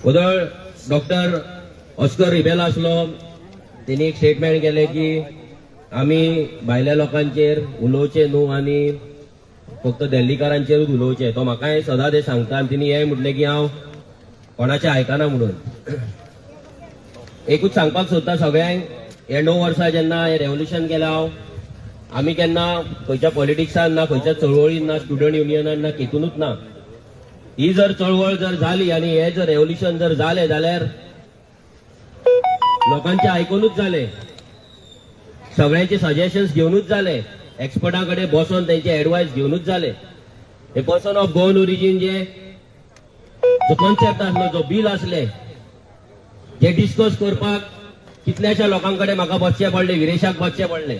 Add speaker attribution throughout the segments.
Speaker 1: उदळ doctor Oscar रिबेल आसलो, तेणी एक स्टेटमेंट केलें की आमी भायल्या लोकांचेर उलोवचें न्हू आनी फक्त दिल्लीकारांचेरूच उलोवचें. तो म्हाकाय सदां ते सांगता आनी तेणी हें म्हटलें की हांव कोणाचें आयकना म्हणून. एकूच सांगपाक सोदता सगळ्यांक, हे 9 वर्सां जेन्ना हें रेव्होल्युशन केलें हांव, आमी केन्ना खंयच्या पॉलिटिक्सान ना, खंयच्या चळवळीन ना, स्टुडंट युनियनान ना, केतूनच ना. ही जर चळवळ जर जाली आनी हे जर रेव्होल्युशन जर जालें जाल्यार लोकांचे आयकुनूच जालें, सगळ्यांचे सजेशन्स घेवनूच जाले, एक्सपर्टां कडेन बसोन तेंचे एडवायस घेवनूच जाले. हे पर्सन ऑफ गोवन ओरिजीन जे जो कॉन्सेप्ट आसलो, जो बील आसले, जे डिस्कस करपाक कितल्याश्या लोकां कडेन म्हाका बसचें पडलें, विरेशाक बसचें पडलें.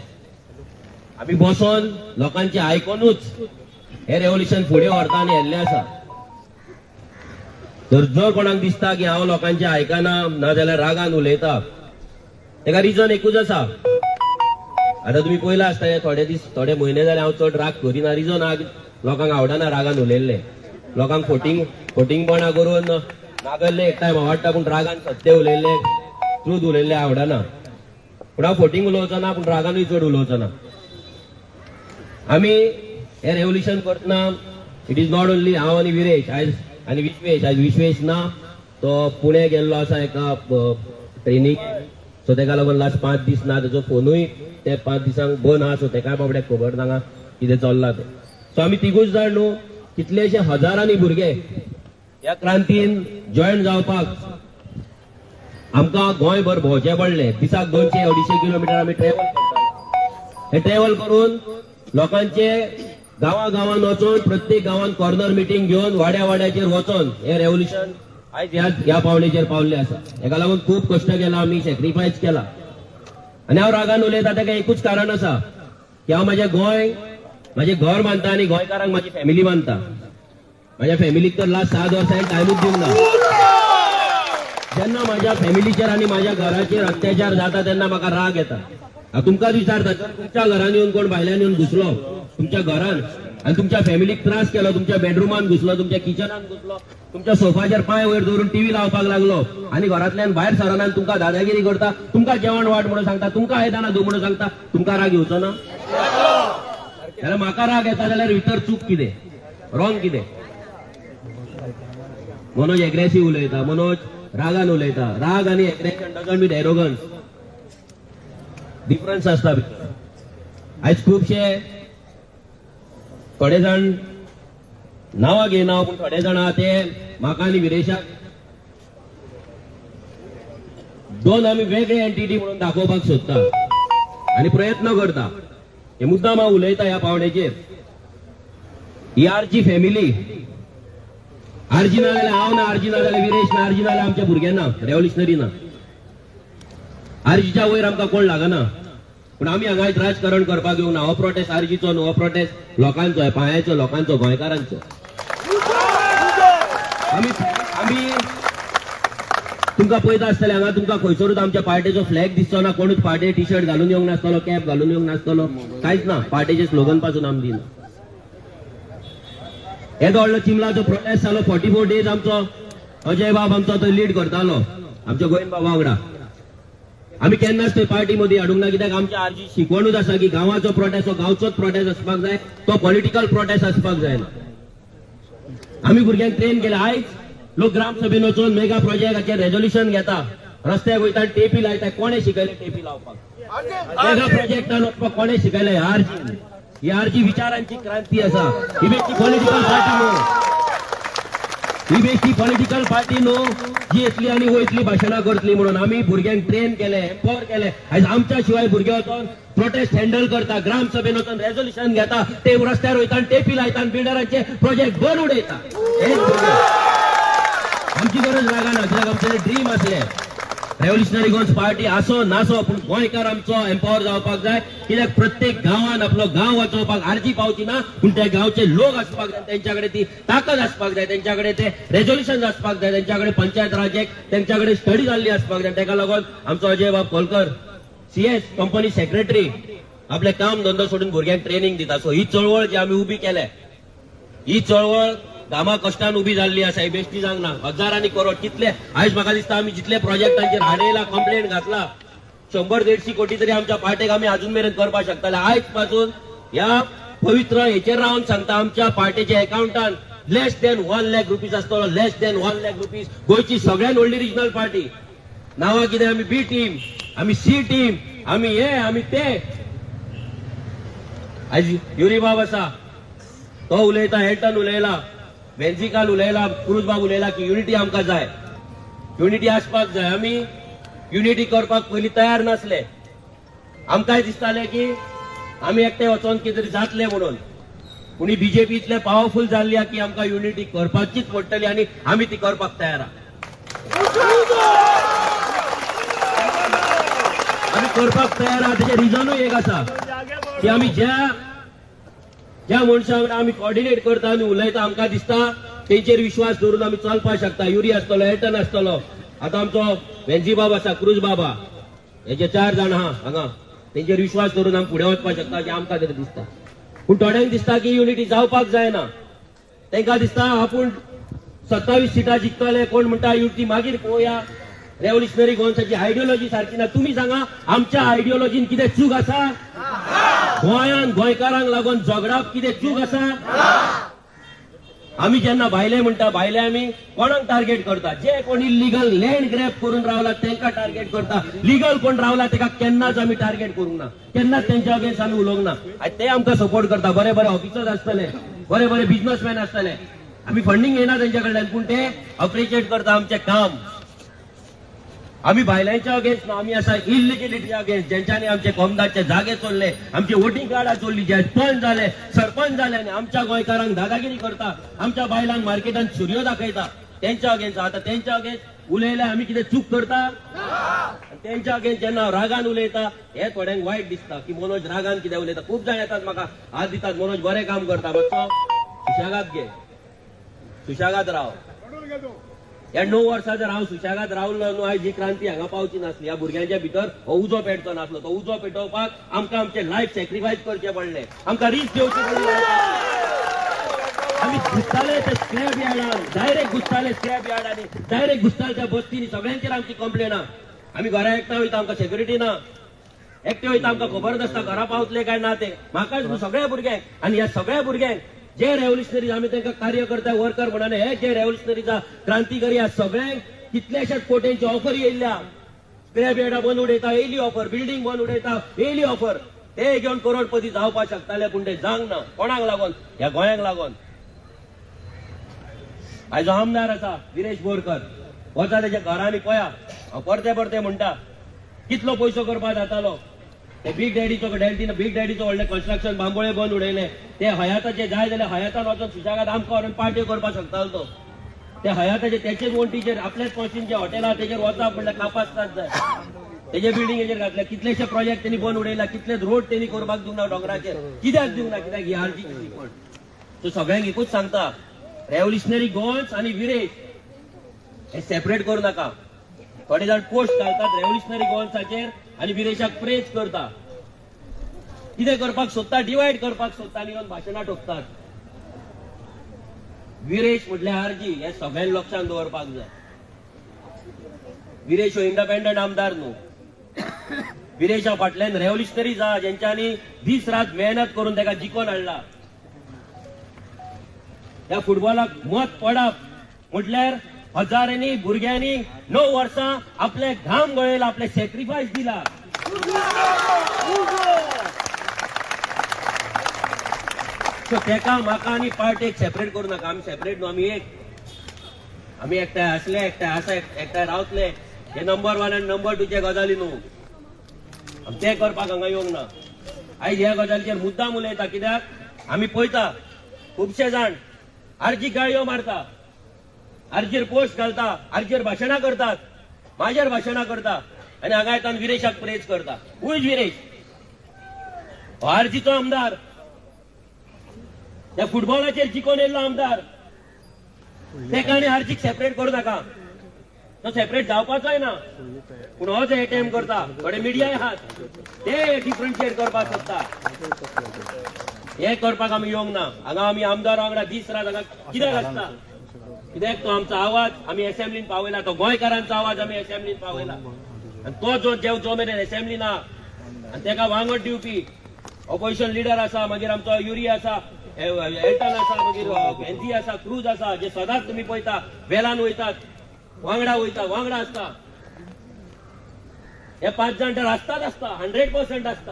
Speaker 1: आमी बसोन लोकांचे आयकोनूच हे रेव्होल्युशन फुडें व्हरता आनी येल्लें आसा. तर जर कोणाक दिसता की हांव लोकांचें आयकना, नाजाल्यार रागान उलयता, तेका रिजन एकूच आसा. आतां तुमी पयला आसतले, थोडे दीस, थोडे म्हयने जाले हांव चड राग करिना. रिजन आहा की लोकांक आवडना रागान उलयल्लें. लोकांक फोटिंग फोटिंगपणा करून नागल्ले एक टायम आवडटा, पूण रागान सत्य उलयल्ले, ट्रूथ उलयल्ले आवडना. पूण हांव फोटिंग उलोवचो ना, पूण रागानूय चड उलोवचो ना. आमी हे रेव्होल्युशन करतना it is not only हांव आनी विरेश आयज आनी विश्वेश. आयज विश्वेश ना, तो पुणे गेल्लो आसा एका ट्रेनींग, सो तेका लागून लास्ट 5 दीस ना. तेजो फोनूय ते 5 दिसांक बंद आहा, सो तेकाय बाबड्याक खबर ना कितें चल्लां तें. सो आमी तिगूच जाण न्हू, कितलेशे हजारांनी भुरगे ह्या क्रांतीन जॉयन जावपाक आमकां गोंयभर भोंवचें पडलें. दिसाक 200-250 किलोमिटर आमी ट्रॅव्हल करताले. हे ट्रॅव्हल करून लोकांचे गांवा गांवान वचून, प्रत्येक गांवान कॉर्नर मिटींग घेवन, वाड्या वाड्याचेर वचोन हे रेव्होल्युशन आयज ह्या ह्या पावणेचेर पावल्ले आसा. हेका लागून खूब कश्ट केला आमी, सॅक्रिफायस केला. आनी हांव रागान उलयता तेका एकूच कारण आसा की हांव म्हाजें गोंय म्हाजें घर मानता आनी गोंयकारांक म्हाजी फॅमिली मानता. म्हाज्या फॅमिलीक तर लास्ट 7 वर्सां टायमूच दिवंक ना. जेन्ना माझ्या फॅमिलीचेर आनी माझ्या घराचेर अत्याचार जाता तेन्ना म्हाका राग येता. हांव तुमकांच विचारता, जर तुमच्या घरान येवन कोण भायल्यान येवन घुसलो तुमच्या घरान आनी तुमच्या फॅमिलीक त्रास केलो, तुमच्या बेडरुमान घुसलो, तुमच्या किचनान घुसलो, तुमच्या सोफाचेर पांय वयर दवरून टीव्ही लावपाक लागलो आनी घरांतल्यान भायर सरना आनी तुमकां दादागिरी करता, तुमकां जेवण वाड म्हणून सांगता, तुमकां आयदनां धू म्हणून सांगता, तुमकां राग येवचो ना? जाल्यार म्हाका राग येता जाल्यार भितर चूक कितें, रॉंग कितें? मनोज एग्रेसिव्ह उलयता, मनोज रागान उलयता. राग आनी एग्रेशन डजंट मीन एरोगन्स, डिफरन्स आसता भितर. आयज खुबशे थोडे जाण, नांवां घेयना, पूण थोडे जाण आहा ते म्हाका आनी विरेशाक दोन आमी वेगळे एंटिटी म्हणून दाखोवपाक सोदता आनी प्रयत्न करता. हे मुद्दाम हांव उलयता ह्या पावण्याचेर. ही आरजी फॅमिली, आरजी ना जाल्यार हांव ना, आरजी ना जाल्यार विरेश ना, आरजी ना जाल्यार आमच्या भुरग्यां ना, रेव्होल्युशनरी ना. आरजीच्या वयर आमकां कोण लागना, पूण आमी हांगा आयज राजकारण करपाक येवंक ना. हो प्रोटेस्ट आरजीचो न्हू, हो प्रोटेस्ट लोकांचो, ह्या पांयाचो, लोकांचो, गोंयकारांचो. आमी आमी तुमकां पळयता आसतले, हांगा तुमकां खंयसरूच आमच्या पार्टेचो फ्लॅग दिसचो ना. कोणूच पार्टे टी शर्ट घालून येवंक नासतलो, कॅप घालून येवंक नासतलो, कांयच ना. पार्टेचे स्लोगन पासून आमी दिना. येदो व्हडलो चिमलाचो प्रोटेस्ट जालो, 44 डेज. आमचो अजय बाब आमचो तो लीड करतालो आमच्या गोविंद बाबा वांगडा. आमी केन्नाच थंय पार्टी मदीं हाडूंक ना, कित्याक आमच्या आरजी शिकवणूच आसा की गांवाचो प्रोटेस्ट हो गांवचोच प्रोटेस्ट आसपाक जाय, तो पॉलिटिकल प्रोटेस्ट आसपाक जायना. आमी भुरग्यांक ट्रेन केले. आयज लोक ग्रामसभेन वचून मेगा प्रोजेक्टाचेर रेजोल्युशन घेता, रस्त्याक वयता, टेपी लायता. कोणें शिकयलें टेपी लावपाक? मेगा प्रोजेक्टान वचपाक कोणें शिकयलें? आरजी. ही आरजी विचारांची क्रांती आसा. ही बेश्टी पॉलिटिकल पार्टी न्हू, ही बेश्टी पॉलिटिकल पार्टी न्हू जी येतली आनी वयतली, भाशणां करतली म्हणून. आमी भुरग्यांक ट्रेन केले, एम्पावर केले. आयज आमच्या शिवाय भुरगे वचोन प्रोटेस्ट हँडल करता, ग्रामसभेन वचोन रेजोल्युशन घेता, ते रस्त्यार वयता आनी टेपी लायता आनी बिल्डरांचे प्रोजेक्ट बंद उडयता हेच भुरगे. आमची गरज लागना, कित्याक आमचे ड्रीम आसले, रेव्होल्युशनरी गोवन्स पार्टी आसो नासो, पूण गोंयकार आमचो एम्पावर जावपाक जाय. कित्याक प्रत्येक गांवान आपलो गांव वाचोवपाक आरजी पावची ना, पूण त्या गांवचे लोक आसपाक जाय, त्यांच्या कडेन ती ताकद आसपाक जाय, त्यांच्या कडेन ते रेजोल्युशन आसपाक जाय, त्यांच्या कडेन पंचायत राज एक्ट, त्यांच्या कडेन स्टडी जाल्ली आसपाक जाय. ताका लागून आमचो अजय बाब खोलकर, सीएस, कंपनी सेक्रेटरी, आपले काम धंदो सोडून भुरग्यांक ट्रेनिंग दिता. सो ही चळवळ जी आमी उबी केल्या, ही चळवळ घामा कश्टान उबी जाल्ली आसा. ही बेश्टी जावंक ना. हजारांनी करोड कितले आयज म्हाका दिसता आमी जितले प्रोजेक्टांचेर हाडयला, कंप्लेंट घातला, 100-150 कोटी तरी आमच्या पार्टेक आमी अजून मेरेन करपाक शकताले. आयज पासून ह्या पवित्र हेचेर रावन सांगता, आमच्या पार्टेच्या अकाउंटान less than 1 lakh rupees आसतलो. Less than 1 lakh rupees. गोंयची सगळ्यात व्हडली रिजनल पार्टी. नांवां कितें? आमी बी टीम, आमी सी टीम, आमी हे, आमी ते. आयज युरी बाब आसा, तो उलयता, हेल्टन उलयला, वेन्झिकाल उलयला, क्रुज बाब उलयला की युनिटी आमकां जाय, युनिटी आसपाक जाय. आमी युनिटी करपाक पयलीं तयार नासले. आमकांय दिसतालें की आमी एकटे वचोन कितें तरी जातलें म्हणून. पूण ही बीजेपी इतले पावरफूल जाल्ली आहा की आमकां युनिटी करपाचीच पडटली आनी आमी ती करपाक तयार आहा. आमी करपाक तयार आहा. तेजें रिजनूय एक आसा की आमी ज्या ज्या मनशां वांगडा आमी कॉर्डिनेट करता आनी उलयता, आमकां दिसता तेंचेर विश्वास दवरून आमी चलपाक शकता. युरी आसतलो, एल्टन आसतलो, आतां आमचो वेन्झी बाब आसा, क्रूज बाबा, हेजे चार जाण आहा हांगा, तेंचेर विश्वास दवरून आमी फुडें वचपाक शकता अशें आमकां तरी दिसता. पूण थोड्यांक दिसता की युनिटी जावपाक जायना. तांकां दिसता आपूण 27 सिटां जिखतले. कोण म्हणटा युनिटी मागीर पळोवया, रेव्होल्युशनरी गोवन्साची आयडियोलॉजी सारकी ना. तुमी सांगा, आमच्या आयडियोलॉजीन कितें चूक आसा? गोंयान गोंयकारांक लागून झगडप कितें चूक आसा? आमी जेन्ना भायले म्हणटा, भायले आमी कोणाक टार्गेट करता? जे कोण इलिगल लँड ग्रॅब करून रावला तांकां टार्गेट करता. लिगल कोण रावला ताका केन्नाच आमी टार्गेट करूंक ना, केन्नाच तेंच्या अगेन्स्ट आमी उलोवंक ना. आनी ते आमकां सपोर्ट करता. बरे बरे ऑफिसर्स आसतले, बरे बरे बिजनसमॅन आसतले. आमी फंडींग घेयना तेंच्या कडल्यान, पूण ते अप्रिशिएट करता आमचें काम. आमी भायल्यांच्या अगेन्स्ट ना, आमी आसा इलिगेलिटी अगेन्स्ट. ज्यांच्यानी आमचे कोमदाचे जागे चोरले, आमचे वोटींग कार्डां चोरली, जे पंच जाले, सरपंच जाले आनी आमच्या गोंयकारांक दादागिरी करता, आमच्या बायलांक मार्केटान सुरयो दाखयता, तेंच्या अगेन्स्ट. आतां तेंच्या अगेन्स्ट उलयले आमी कितें चूक करता? आनी तेंच्या अगेन्स्ट जेन्ना रागान उलयता, हे थोड्यांक वायट दिसता की मनोज रागान कितें उलयता. खूब जाण येतात, म्हाका हात दितात, मनोज बरें काम करता, मातसो सुशेगाद घे, सुशेगाद राव. ह्या 9 वर्सां जर हांव सुशेगाद रावलो न्हू, आयज ही क्रांती हांगा पावची नासली. ह्या भुरग्यांच्या भितर हो उजो पेटचो नासलो. तो उजो पेटोवपाक आमकां आमचें लायफ सॅक्रिफायस करचें पडलें, आमकां रिस्क घेवची पडली. आमी घुसताले ते स्क्रॅप यार्डान, डायरेक्ट घुसताले स्क्रॅप यार्डांनी, डायरेक्ट घुसताले त्या बस्तींनी. सगळ्यांचेर आमची कंप्लेन आहा. आमी घरा एकटा वयता, आमकां सेक्युरिटी ना. एकटे वयता, आमकां खबर नासता घरा पावतले काय ना ते. म्हाकाच न्हू, सगळ्या भुरग्यांक. आनी ह्या सगळ्या भुरग्यांक जे रेव्होल्युशनरीज आमी तांकां कार्य करता, वर्कर म्हणून, हे जे रेव्होल्युशनरीज, क्रांतिकारी, ह्या सगळ्यांक कितल्याशाच कोट्यांची ऑफर येयल्ल्या. स्क्रॅप यार्डा बंद उडयता येयली ऑफर, बिल्डींग बंद उडयता येयली ऑफर. ते घेवन करोडपती जावपाक शकताले, पूण ते जावंक ना. कोणाक लागून? ह्या गोंयांक लागून. आयज आमदार आसा विरेश बोरकर, वचा तेच्या घरांनी पळया. हांव परते परते म्हणटा, कितलो पयसो करपाक जातालो. ते बीग डॅडीचो, डॅडीन बीग डॅडीचो व्हडलें कन्स्ट्रक्शन बांबोळे बंद उडयलें. ते हयाताचे जाय जाल्यार हयातान वचोन सुशेगाद आमकां व्हरून पार्ट्यो करपाक शकतालो तो. ते हयाताचे तेचेच वण्टीचेर, आपल्याच कॉन्स्टिट्युएन्सीचें हॉटेल आहा, तेजेर वचप म्हणल्यार कापास्ताद जाय. तेजे बिल्डिंगेचेर घातले. कितलेशे प्रोजेक्ट त्यांनी बंद उडयला, कितले रोड त्यांनी करपाक दिवंक ना दोंगराचेर. कित्याक दिवंक ना? कित्याक? ही आरजीची फंड. सो सगळ्यांक एकूच सांगता, रेव्होल्युशनरी गोवन्स आनी विरेश हे सेपरेट करू नाका. थोडे जाण पोस्ट घालतात रेव्होल्युशनरी गोवन्साचेर आनी विरेशाक प्रेज करता. कितें करपाक सोदता? डिवायड करपाक सोदता आनी येवन भाशणां ठोकतात. विरेश म्हटल्यार आरजी, हे सगळ्यांक लक्षांत दवरपाक जाय. विरेश हो इंडिपेंडंट आमदार न्हू. विरेशा फाटल्यान रेव्होल्युशनरीज आहा, जेंच्यांनी दीस रात मेहनत करून ताका जिखोवन हाडला. ह्या फुटबॉलाक मत पडप म्हटल्यार हजारांनी भुरग्यांनी 9 वर्सां आपले घाम गळयला, आपले सॅक्रिफायस दिला. सो तेका म्हाका आनी पार्टेक सेपरेट करू नाका. आमी सेपरेट न्हू, आमी एक. आमी एकठांय आसले, एकठांय आसा, एकठांय रावतले. हे नंबर 1 आनी नंबर 2चे गजाली न्हू. आमी ते करपाक हांगा येवंक ना. आयज ह्या गजालीचेर मुद्दाम उलयता, कित्याक आमी पळयता खुबशे जाण आरजी गाळयो मारता, आरजीर पोस्ट घालता, आरजीर भाशणां करतात, म्हाजेर भाशणां करता आनी हांगा येता विरेशाक प्रेज करता. Who is Viresh? हो आरजीचो आमदार, त्या फुटबॉलाचेर जिखोन येयल्लो आमदार. तेका आनी आरजीक सेपरेट करूं नाका. तो सेपरेट जावपाचोय ना. पूण हो जो एटेम्प करता, थोडे मिडियाय आहात, ते डिफरन्शिएट करपाक सोदता. हे करपाक आमी येवंक ना. हांगा आमी आमदार वांगडा दीस रात हांगा कित्याक आसता? कित्याक तो आमचो आवाज आमी असेंब्लीन पावयला, तो गोंयकारांचो आवाज आमी असेंब्लीन पावयला. आनी तो जो जेव जो मेरेन असेंब्ली ना आनी तेका वांगड दिवपी ऑपोजिशन लिडर आसा, मागीर आमचो युरी आसा, एल्टन आसा, मागीर एनजी आसा, क्रूज आसा, जे सदांच तुमी पळयता वेलान वयतात, वांगडा वयता, वांगडा आसता. हे पांच जाण तर आसताच आसता, 100% आसता.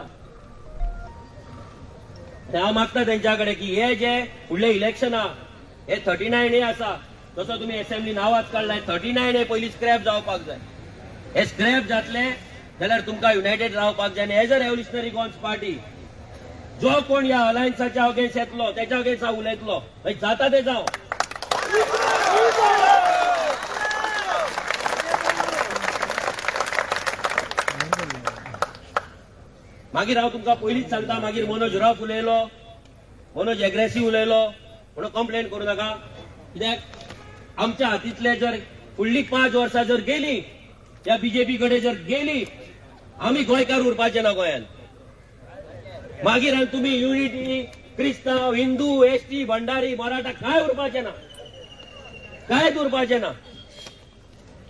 Speaker 1: आनी हांव मागता तेंच्या कडेन की हे जे फुडले इलेक्शना हे 39A आसा, जसो तुमी एसेंब्लीन आवाज काडला, 39A पयली स्क्रॅप जावपाक जाय. हे स्क्रॅप जातले जाल्यार तुमकां युनायटेड रावपाक जाय. आनी as a revolutionary Goans party, जो कोण ह्या अलायन्साच्या अगेन्स्ट येतलो तेच्या अगेन्स्ट हांव उलयतलो. मागीर जाता ते जावं. मागीर हांव तुमकां पयलींच सांगता, मागीर मनोज रफ उलयलो, मनोज एग्रेसीव उलयलो म्हणून कंप्लेन करूं नाका. कित्याक आमच्या हातींतले जर फुडली 5 वर्सां जर गेली, त्या बीजेपी कडेन जर गेली, आमी गोंयकार उरपाचे ना गोंयांत. मागीर आनी तुमी युनिटी, क्रिस्तांव, हिंदू, एसटी, भंडारी, मराठा काय उरपाचे ना, कांयच उरपाचे ना.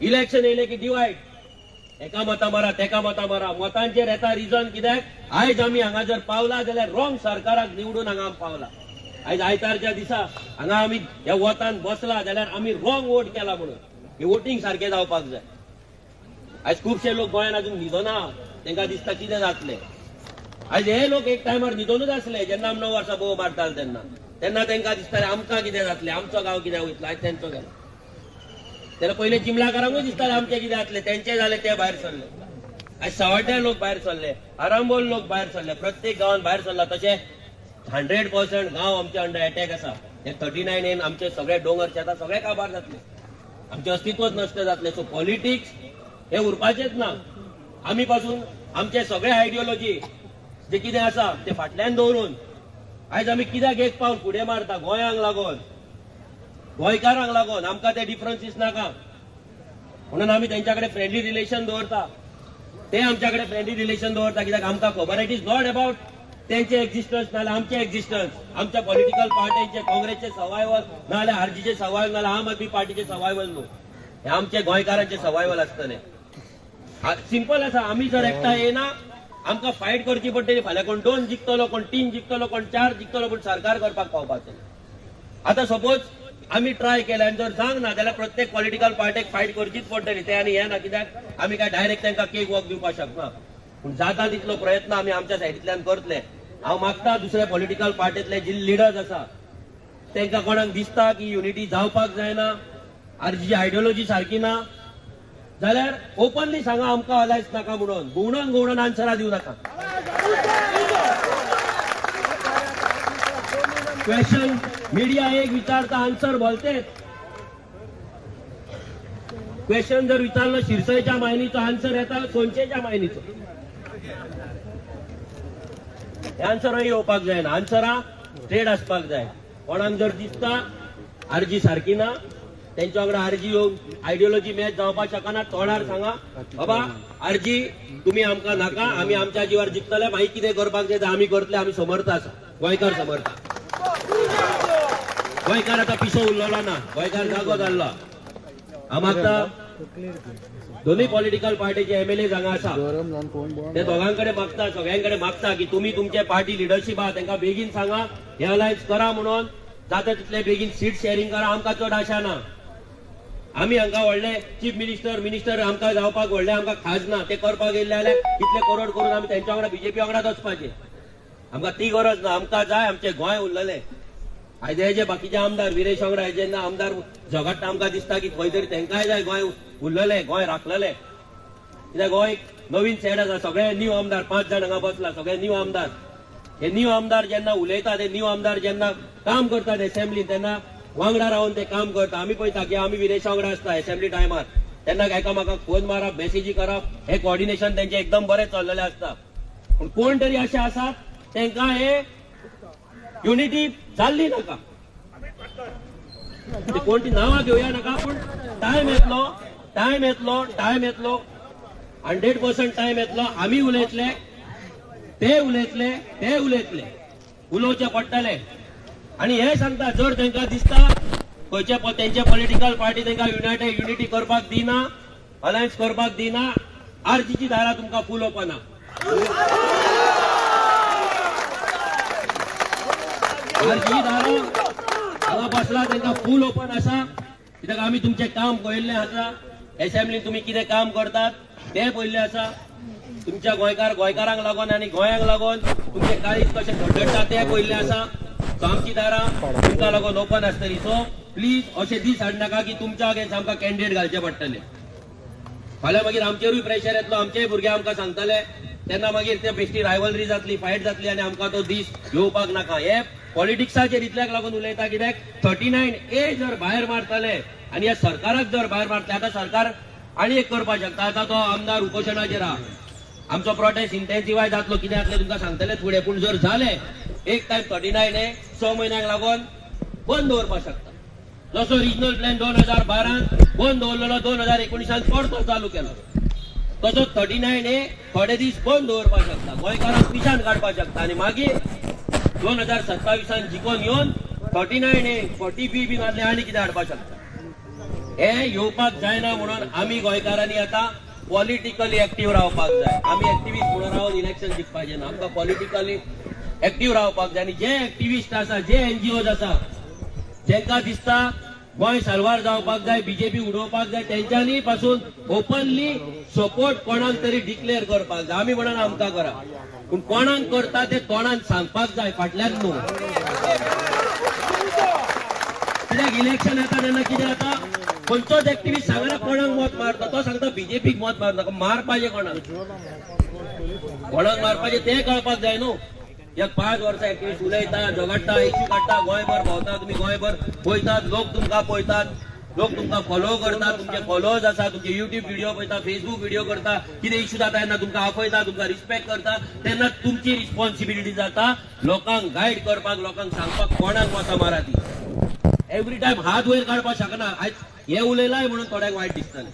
Speaker 1: इलेक्शन येयलें की डिवायड, एका मतां मारा, तेका मतां मारा, मतांचेर येता. रिजन कित्याक आयज आमी हांगा जर पावला जाल्यार रॉंग सरकाराक निवडून हांगा आमी पावला. आयज आयतारच्या दिसा हांगा आमी ह्या वतान बसला जाल्यार आमी रॉंग वोट केला म्हणून हे वोटींग सारकें जावपाक जाय. आयज खुबशे लोक गोंयान अजून न्हिदना, तांकां दिसता कितें जातलें. आयज हे लोक एक टायमार न्हिदोनूच आसले जेन्ना आमी 9 वर्सां बोव मारताले तेन्ना. तेन्ना तांकां दिसतालें आमकां कितें जातलें, आमचो गांव कित्याक वयतलो. आयज तेंचो गेलो. तेन्ना पयले चिमलाकारांकूय दिसतालें आमचें कितें जातलें, तेंचे जालें, ते भायर सरले. आयज सवाड्या लोक भायर सरले, आरांबोल लोक भायर सरले, प्रत्येक गांवान भायर सरला. तशें 100% गांव आमचे अंडर अटॅक आसा. हे 39Aन आमचे सगळे दोंगर शेतां सगळे काबार जातले, आमचें अस्तित्वच नश्ट जातलें. सो पॉलिटिक्स हे उरपाचेच ना. आमी पासून आमचे सगळे आयडियोलॉजी जे कितें आसा ते फाटल्यान दवरून आयज आमी कित्याक एक पावल फुडें मारता? गोंयांक लागून, गोंयकारांक लागून. आमकां ते डिफरन्सीस नाका म्हणून आमी तेंच्या कडेन फ्रेंडली रिलेशन दवरता, ते आमच्या कडेन फ्रेंडली रिलेशन दवरता. कित्याक आमकां खबर, it is not about तेंचे एक्झिस्टन्स नाजाल्यार आमचे एक्झिस्टन्स, आमच्या पॉलिटिकल पार्ट्यांचे, काँग्रेसचे सर्वायवल नाजाल्यार आरजीचे सर्वायवल नाजाल्यार आम आदमी पार्टीचे सर्वायवल न्हू, हे आमचे गोंयकारांचे सर्वायवल आसतले. सिंपल आसा. आमी जर एकठांय येना, आमकां फायट करची पडटली. फाल्यां कोण दोन जिखतलो, कोण तीन जिखतलो, कोण चार जिखतलो, पूण सरकार करपाक पावपाचें ना. आतां सपोज आमी ट्राय केले आनी जर जावंक ना जाल्यार प्रत्येक पॉलिटिकल पार्टीक फायट करचीच पडटली. ते आनी हे ना, कित्याक आमी काय डायरेक्ट तांकां केक वॉक दिवपाक शकना, पूण जाता तितलो प्रयत्न आमी आमच्या सायडींतल्यान करतले. हांव मागता दुसऱ्या पॉलिटिकल पार्टीतले जे लिडर्स आसा, तांकां कोणाक दिसता की युनिटी जावपाक जायना, आरजीची आयडियोलॉजी सारकी ना जाल्यार ओपनली सांगा आमकां अलायन्स नाका म्हणून. घुंवडोन घुंवडोन आन्सरां दिवं नाका. क्वेश्चन मीडिया एक विचारता, आन्सर बोलते. क्वेश्चन जर विचारलं शिरसयच्या मायनीचो, आन्सर येता सोनचेच्या मायनीचो. हे आन्सरय येवपाक जायना. आन्सरां स्ट्रेट आसपाक जाय. कोणाक जर दिसता आरजी सारकी ना, तेंच्या वांगडा आरजी आयडियोलॉजी मॅच जावपाक शकना, तोंडार सांगा, बाबा आरजी तुमी आमकां नाका, आमी आमच्या जिवार जिखतले, मागीर कितें करपाक जाय ते आमी करतले. आमी समर्थ आसा, गोंयकार समर्थ. गोंयकार आतां पिसो उरलेलो ना, गोंयकार जागो जाल्लो. हांव मागता दोनूय पॉलिटिकल पार्टीचे एमएलए हांगा आसा, ते दोगांकडे मागता, सगळ्यांकडे मागता की तुमी तुमचे पार्टी लिडरशीप आहा तांकां बेगीन सांगा हे अलायन्स करा म्हणून. जाता तितले बेगीन सीट शेअरिंग करा. आमकां चड आशा ना. आमी हांकां व्हडले चीफ मिनिस्टर मिनिस्टर आमकां जावपाक व्हडले आमकां खाज ना. ते करपाक येयल्ले जाल्यार इतले करोड करून आमी तेंच्या वांगडा, बीजेपी वांगडाच वचपाचे. आमकां ती गरज ना. आमकां जाय आमचें गोंय उरलेलें. आयज हे जे बाकीचे आमदार विरेश वांगडा हे जेन्ना आमदार झगडटा, आमकां दिसता की खंय तरी तेंकांय जाय गोंय उरलेलें, गोंय राखलेलें. कित्याक गोंय नवीन सेड आसा, सगळे न्यू आमदार, पांच जाण हांगा बसला, सगळे न्यू आमदार. हे न्यू आमदार जेन्ना उलयतात, हे न्यू आमदार जेन्ना काम करतात असेंब्लीन, तेन्ना वांगडा रावन ते काम करता. आमी पळयता की आमी विरेशा वांगडा आसता असेंब्ली टायमार, तेन्ना एकामेकाक फोन मारप, मेसेजी करप, हे कोऑर्डिनेशन तेंचें एकदम बरें चल्लेलें आसता. पूण कोण तरी अशे आसात, तांकां हे युनिटी जाल्ली नाका. ते कोण ती नांवां घेवया नाका, पूण टायम येतलो, टायम येतलो, टायम येतलो, 100% टायम येतलो. आमी उलयतले, ते उलयतले, ते उलयतले. उलोवचें पडटलें. आनी हे सांगता, जर तांकां दिसता खंयचे तेंचे पॉलिटिकल पार्टी तांकां युनायटेड युनिटी करपाक दिना, अलायन्स करपाक दिना, आरजीची दारां तुमकां फूल ओपन आहा. आरजीची दारां हांगा बसला तांकां फूल ओपन आसा, कित्याक आमी तुमचें काम पळयल्लें आसा. एसेंब्लीन तुमी कितें काम करतात तें पळयल्लें आसा. तुमच्या गोंयकार गोंयकारांक लागून आनी गोंयांक लागून तुमचें काळीज कशें धडधडटा तें पळयल्लें आसा. सो आमची दारां तुमकां लागून ओपन आसतली. सो प्लीज अशे दीस हाडनाका की तुमच्या अगेन्स्ट आमकां कॅन्डिडेट घालचे पडटले. फाल्यां मागीर आमचेरूय प्रेशर येतलो, आमचेय भुरगे आमकां सांगतले, तेन्ना मागीर ते बेश्टी रायवलरी जातली, फायट जातली आनी आमकां तो दीस येवपाक नाका. हे पॉलिटिक्साचेर इतल्याक लागून उलयता, कित्याक 39A जर भायर मारतले आनी ह्या सरकाराक जर भायर मारतले, आतां सरकार आनी एक करपाक शकता. आतां तो आमदार उपोशणाचेर आहा, आमचो प्रोटेस्ट इंटेन्सिफाय जातलो. कितें जातलें तुमकां सांगतले फुडें, पूण जर जालें एक टायम 39A 6 म्हयन्यांक लागून बंद दवरपाक शकता. जसो रिजनल प्लॅन 2012 बंद दवरलेलो, 2019 परतो चालू केलो, तसो 39A थोडे दीस बंद दवरपाक शकता, गोंयकारांक पिशान काडपाक शकता आनी मागीर 2027 जिखोन येवन 39A, 40B बीन आसले आनी कितें हाडपाक शकता. हे येवपाक जायना म्हणून आमी गोंयकारांनी आतां पॉलिटिकली एक्टीव रावपाक जाय. आमी एक्टिविस्ट म्हणून रावन इलेक्शन जिखपाचें ना, आमकां पॉलिटिकली एक्टीव रावपाक जाय. आनी जे एक्टिविस्ट आसा, जे एनजीओज आसा, जेंका दिसता गोंय साल्वार जावपाक जाय, बीजेपी उडोवपाक जाय, तेंच्यांनी पासून ओपनली सपोर्ट कोणाक तरी डिक्लेअर करपाक जाय. आमी म्हणून आमकां करा, पूण कोणाक करता ते तोंडान सांगपाक जाय, फाटल्यान न्हू. कित्याक इलेक्शन येता तेन्ना कितें जाता, खंयचोच एक्टिविस्ट सांगना कोणाक मत मारता. तो सांगता बीजेपीक मत मारता. मारपाचें कोणाक, कोणाक मारपाचें तें कळपाक जाय न्हू. एक 5 वर्सां एक्टिविस्ट उलयता, झगडटा, इश्यू काडटा, गोंयभर भोंवता. तुमी गोंयभर पळयतात, लोक तुमकां पळयतात, लोक तुमकां फॉलो करतात, तुमचे फॉलोअर्स आसा, तुमचे युट्यूब व्हिडिओ पळयता, फेसबूक व्हिडिओ करता. कितें इश्यू जाता तेन्ना तुमकां आपयता, तुमकां रिस्पेक्ट करता. तेन्ना तुमची रिस्पॉन्सिबिलिटी जाता लोकांक गायड करपाक, लोकांक सांगपाक कोणाक मतां मारा ती. एवरी टायम हात वयर काडपाक शकना. आयज हे उलयलाय म्हणून थोड्यांक वायट दिसतलें,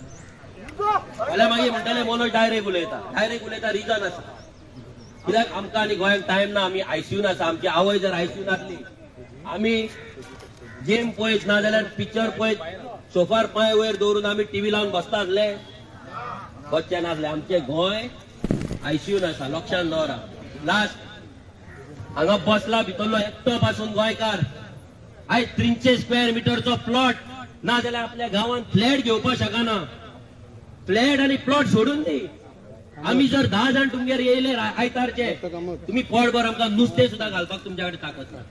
Speaker 1: जाल्यार मागीर म्हणटले मनोज डायरेक्ट उलयता. डायरेक्ट उलयता, रिजन आसा, कित्याक आमकां आनी गोंयांक टायम ना. आमी आयसीयून आसा. आमची आवय जर आयसीयून आसली, आमी गेम पळयत ना जाल्यार पिक्चर पळयत सोफार पांय वयर दवरून आमी टीव्ही लावन बसता आसले? बसचे नासले. आमचे गोंय आयसीयून आसा, लक्षान दवरा. लास्ट हांगा बसला भितरलो एकटो पासून गोंयकार आयज 300 स्क्वेअर मिटरचो प्लॉट ना जाल्यार आपल्या गांवांत फ्लॅट घेवपाक शकना. फ्लॅट आनी प्लॉट सोडून दी, आमी जर 10 जाण तुमगेर येयले आयतारचे, तुमी पोटभर आमकां नुस्तें सुद्दां घालपाक तुमच्या कडेन ताकद ना.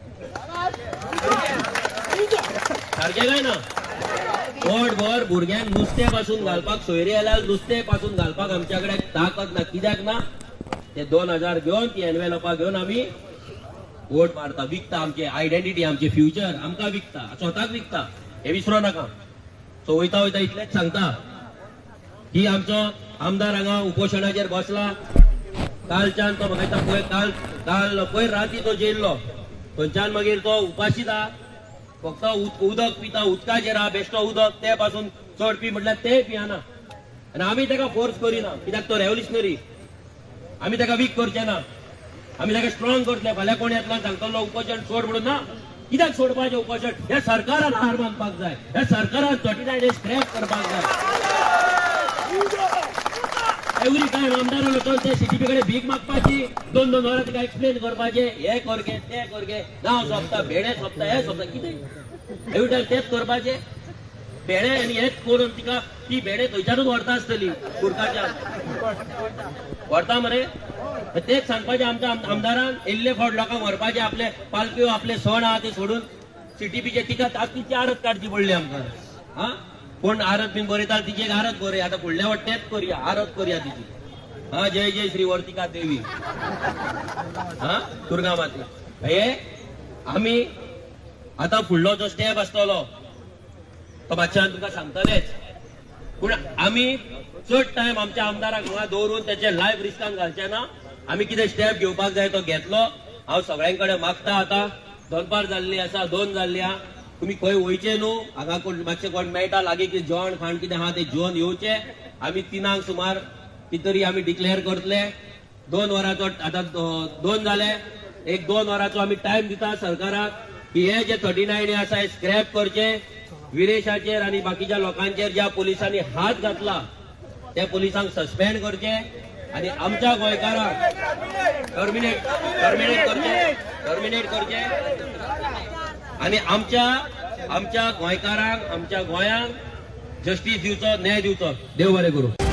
Speaker 1: सारकें काय ना? पोटभर भुरग्यांक नुस्तें पासून घालपाक, सोयरे आल्यार नुस्तें पासून घालपाक आमच्या कडेन ताकद ना. कित्याक ना? ते 2000 घेवन, ती एनवेलपां घेवन आमी वोट मारता. विकता आमचे आयडेंटिटी, आमचे फ्युचर आमकां विकता, स्वताक विकता, हे विसरो नाका. सो वयता वयता इतलेंच सांगता की आमचो आमदार हांगा उपोशणाचेर बसला. कालच्यान तो म्हाका दिसता पयर काल काल पयर राती तो जेल्लो, थंयच्यान मागीर तो उपाशीत आहा. फक्त उदक पिता, उदकाचेर आहा, बेश्टो उदक ते पासून चड पी म्हटल्यार तेय पियाना. आनी आमी ताका फोर्स करिना, कित्याक तो रेव्होल्युशनरी. आमी ताका वीक करचे ना, आमी ताका स्ट्रॉंग करतले. फाल्यां कोण येतलो आनी सांगतलो उपोशण सोड म्हणून, ना. कित्याक सोडपाचें उपोशण? ह्या सरकारान हार मानपाक जाय, ह्या सरकारान 39A scrap करपाक जाय. एवरी टायम आमदारान वचोन ते सीटीपी कडेन भीक मागपाची, दोन दोन वरां तिका एक्सप्लेन करपाचें, हे कर गे, ते कर गे, नांव सोंपता, भेणे सोंपता, हे सोंपता. कितें एवरी टायम तेच करपाचें? भेणे आनी हेच करून तिका ती भेणे थंयच्यानूच व्हरता आसतली, कुर्काच्यान व्हरता मरे. तेच सांगपाचें आमच्या आमदारान, येयल्ले फावट लोकांक व्हरपाचे आपले पालक्यो, आपले सण आहा ते सोडून सीटीपीचे. तिका आज तिची आरत काडची पडली आमकां. हा, कोण आरत बीन बरयता, तिची एक आरत बरय. आतां फुडल्या वाट तेच करुया, आरत करुया तिची. हा, जय जय श्री वर्तिका देवी, हा दुर्गा माते. हे आमी आतां फुडलो जो स्टेप आसतलो तो मातशें तुमकां सांगतलेच, पूण आमी चड टायम आमच्या आमदाराक हांगा दवरून तेचे लायफ रिस्कान घालचे ना. आमी कितें स्टेप घेवपाक जाय तो घेतलो. हांव सगळ्यां कडेन मागता, आतां दनपार जाल्ली आसा, 2 जाल्ली आहा, तुमी खंय वयचे न्हू. हांगा कोण मातशें कोण मेळटा लागीं कितें जेवण खाण कितें आहा तें जेवन येवचें. आमी 3क सुमार कितें तरी आमी डिक्लेअर करतले. 2 वरांचो आतां 2 जाले. एक 2 वरांचो आमी टायम दिता सरकाराक की हे जे 39 आसा हे स्क्रॅप करचे. विरेशाचेर आनी बाकीच्या लोकांचेर ज्या पोलिसांनी हात घातला त्या पोलिसांक सस्पेंड करचे आनी आमच्या गोंयकारांक टर्मिनेट करचे, टर्मिनेट करचे आनी आमच्या आमच्या गोंयकारांक, आमच्या गोंयांक जस्टीस दिवचो, न्याय दिवचो. देव बरें करूं.